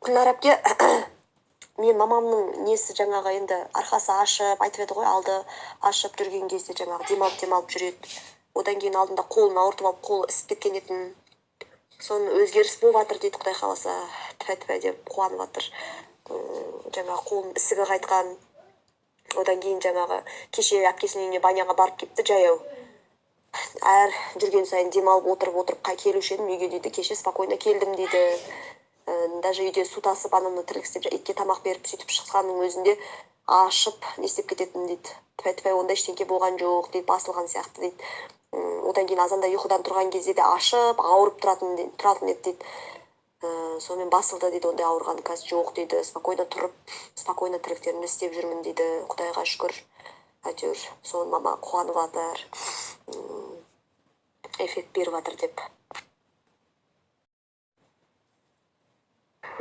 Гүлнар әпке, мен мамамның несі, жаңағы енді арқасы ашып айтып еді ғой, алды ашып жүрген кезде жаңағы демалып демалып жүреді. Одан кейін алдында қолын ауыртып алып, қолы ісіп кеткен етін. Соны өзгеріс болып жатыр дейді, құдай қаласа, тфә тфә деп қуанып жатыр. Жаңағы қолының ісігі қайтқан. Одан кейін жаңағы кеше әпкесінің үйіне баняға барып келіпті жаяу. Әр жүрген сайын демалып отырып отырып келуші едім үйге дейді, кеше спокойно келдім дейді. Даже үйде су тасып, анау мынау тірлік істеп, итке тамақ беріп, сөйтіп шыққанның өзінде ашып не істеп кететін дейді. Тфә тфә, ондай ештеңке болған жоқ дейді, басылған сияқты дейді. Одан кейін азанда ұйқыдан тұрған кезде де ашып ауырып тұратын еді дейді. Сонымен басылды дейді, ондай ауырған қазір жоқ дейді. Спокойно тұрып, спокойно тірліктерімді істеп жүрмін дейді, құдайға шүкір әйтеуір. Соны мама қуанып жатыр, эффект беріп жатыр деп.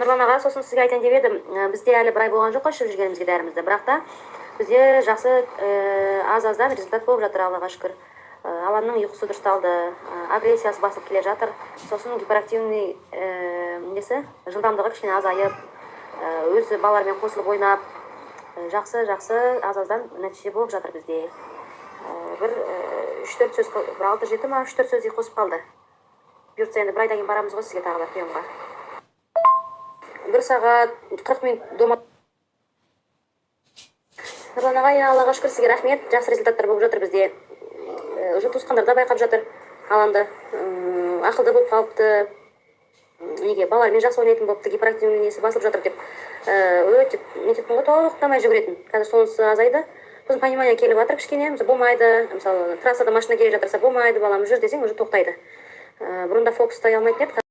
Нұрлан аға, сосын сізге айтайын деп едім, бізде әлі бір ай болған жоқ қой ішіп жүргенімізге дәрімізді, бірақ та бізде жақсы, аз аздан результат болып жатыр, Аллаға шүкір. Алланың ұйқысы дұрысталды, агрессиясы басылып келе жатыр. Сосын гиперактивный несі, жылдамдығы кішкене азайып, өзі балалармен қосылып ойнап, жақсы жақсы аз аздан нәтиже болып жатыр бізде. Бір үш төрт сөз, бір алты жеті ма, үш төрт сөздей қосып қалды. Бұйыртса, енді бір айдан кейін барамыз ғой сізге тағы да приемға. 1 сағат 40 минут дома. Нұрлан ағай, Аллаға шүкір, сізге рахмет, жақсы результаттар болып жатыр бізде. Уже туысқандар да байқап жатыр Аланды. Ақылды болып қалыпты, неге балалармен жақсы ойнайтын болыпты, гиперактивный несі басылып жатыр деп. Өте нететін ғой, тоқтамай жүгіретін, қазір сонысы азайды. Сосын понимание келіп жатыр кішкене. Мысалы, болмайды, мысалы, трассада машина келе жатырса, болмайды, балам, жүр десең, уже тоқтайды. Бұрында фокус ұстай алмайтын еді.